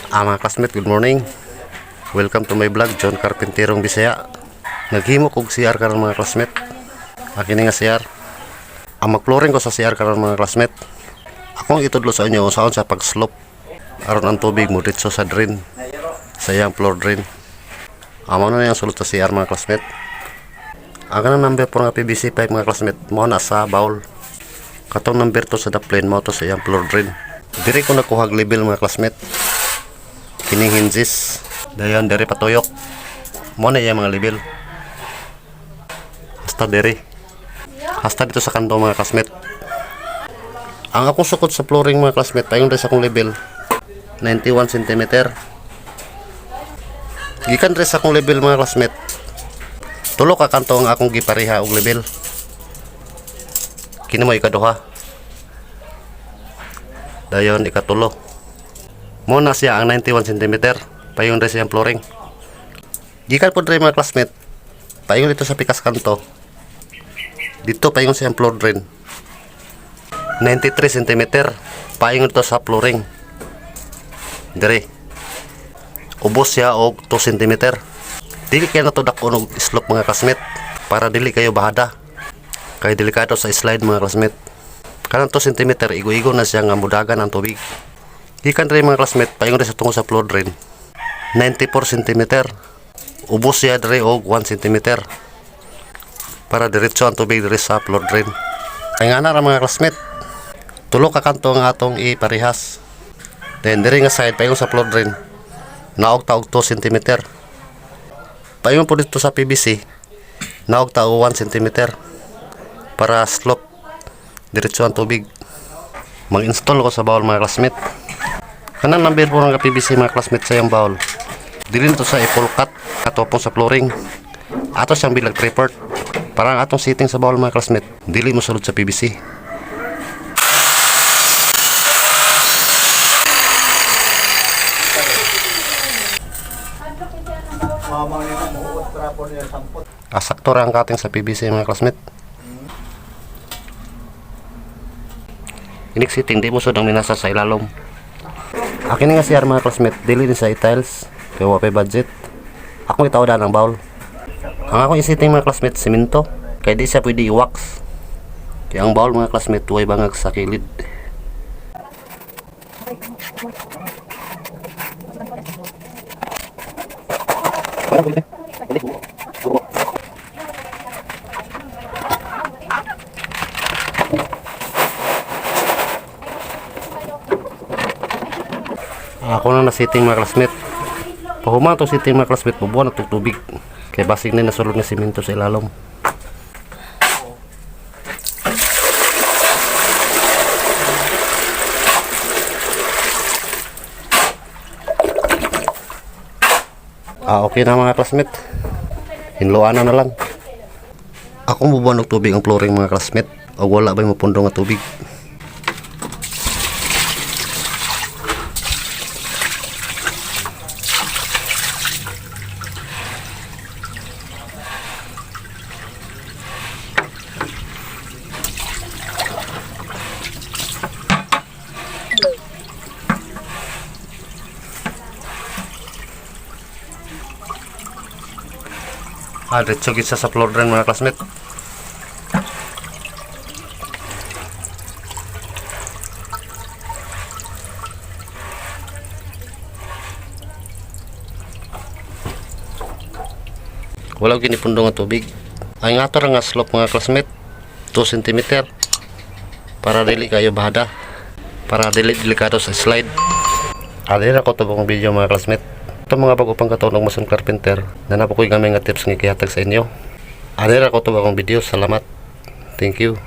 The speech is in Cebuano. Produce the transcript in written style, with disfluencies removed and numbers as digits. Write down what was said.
Mga classmate, good morning. Welcome to my vlog, John Carpinterong Bisaya. Naghimo kog CR karon, mga classmate. Akin nga CR. Ang mag-flooring ko sa CR karon, mga classmate. Akong itudlo sa inyo unsaon sa pag-slope aron ang tubig mo diretso sa drain, sa iyang floor drain. Amo na yung sulod sa CR, mga classmate. Ang kanang number 4 nga PVC pipe, mga classmate, mo na sa bowl. Katong number 2 sa daplin mo to sa iyang floor drain. Diri ko nakuha level, mga classmate. Kining hinges. Dayon diri patuyok. Mo na iyang mga level. Hasta diri. Hasta dito sa kanto, mga classmate. Ang akong sukod sa flooring, mga classmate, paingon diri sa akong level, 91 cm. Gikan diri sa akong level, mga classmate, tulo ka kanto ang akong gipareha og level. Kini mo ikaduha. Dayon ikatulo. Mo na siya ang 91 cm. Paingon diri sa iyang flooring. Gikan po diri, mga classmate, paingon dito sa pikas kanto. Dito paingon sa iyang floor drain. 93 cm. Paingon dito sa flooring. Diri. Ubos siya og 2 cm. Dili kaayo nato dako og slope, mga classmate, para dili kayo bahada. Kay delikado sa slide, mga classmate. Kanang 2 cm, igo-igo na siya nga mudagan ang tubig. Gikan diri, mga classmate, paingon diri sa tungo sa floor drain. 94 cm. Ubos siya diri og 1 cm. Para diretso ang tubig diri sa floor drain. Kay nga na ra, mga classmate. Tulo ka kanto ang atong iparehas. Then diri nga side paingon sa floor drain. Naog ta og 2 cm. Paingon po dito sa PVC. Naog ta og 1 cm. Para slope diretso ang tubig. Mag-install ko sa bowl, mga classmate. Kanang number 4 nga PVC, mga classmate, sa iyang bowl. Dili na to sa i-full cut katopong sa flooring. Ato siyang bilag 3/4. Para ang atong setting sa bowl, mga classmate, dili mo sulod sa PVC. Mamang nila muot trapon nila sampot. Sakto ra ang cutting sa PVC, mga classmate. Inig setting, di mo sud ang minasa sa ilalom. Akin nga CR, mga classmate, dili ni sa tiles kay wa pay budget. Akong itaodan ang bowl. Ang akong i-setting, mga classmate, simento kay di siya pwede i-wax. Kaya ang bowl, mga classmate, way bangag sa kilid. Ako na na-setting, mga classmate. Pahuman to setting, mga classmate, bubuan na itong tubig. Kay basig na nasulod nga simento sa ilalom. Okay na, mga classmate. Hinluan na lang. Akong bubuan og tubig ang flooring, mga classmate. O wala ba'y mapundo nga tubig. Diretso gid siya sa floor drain, mga classmate. Wala gini pundo nga tubig. Ay nga to ra nga slope, mga classmate, 2 cm para dili kayo bahada. Para dili delikado sa slide. Adiri ra ko to video, mga classmate. Ito mga bago pang katunog mason carpenter na napokoy gamay nga tips nga gihatag sa inyo. Adiri ra ko to akong video. Salamat. Thank you.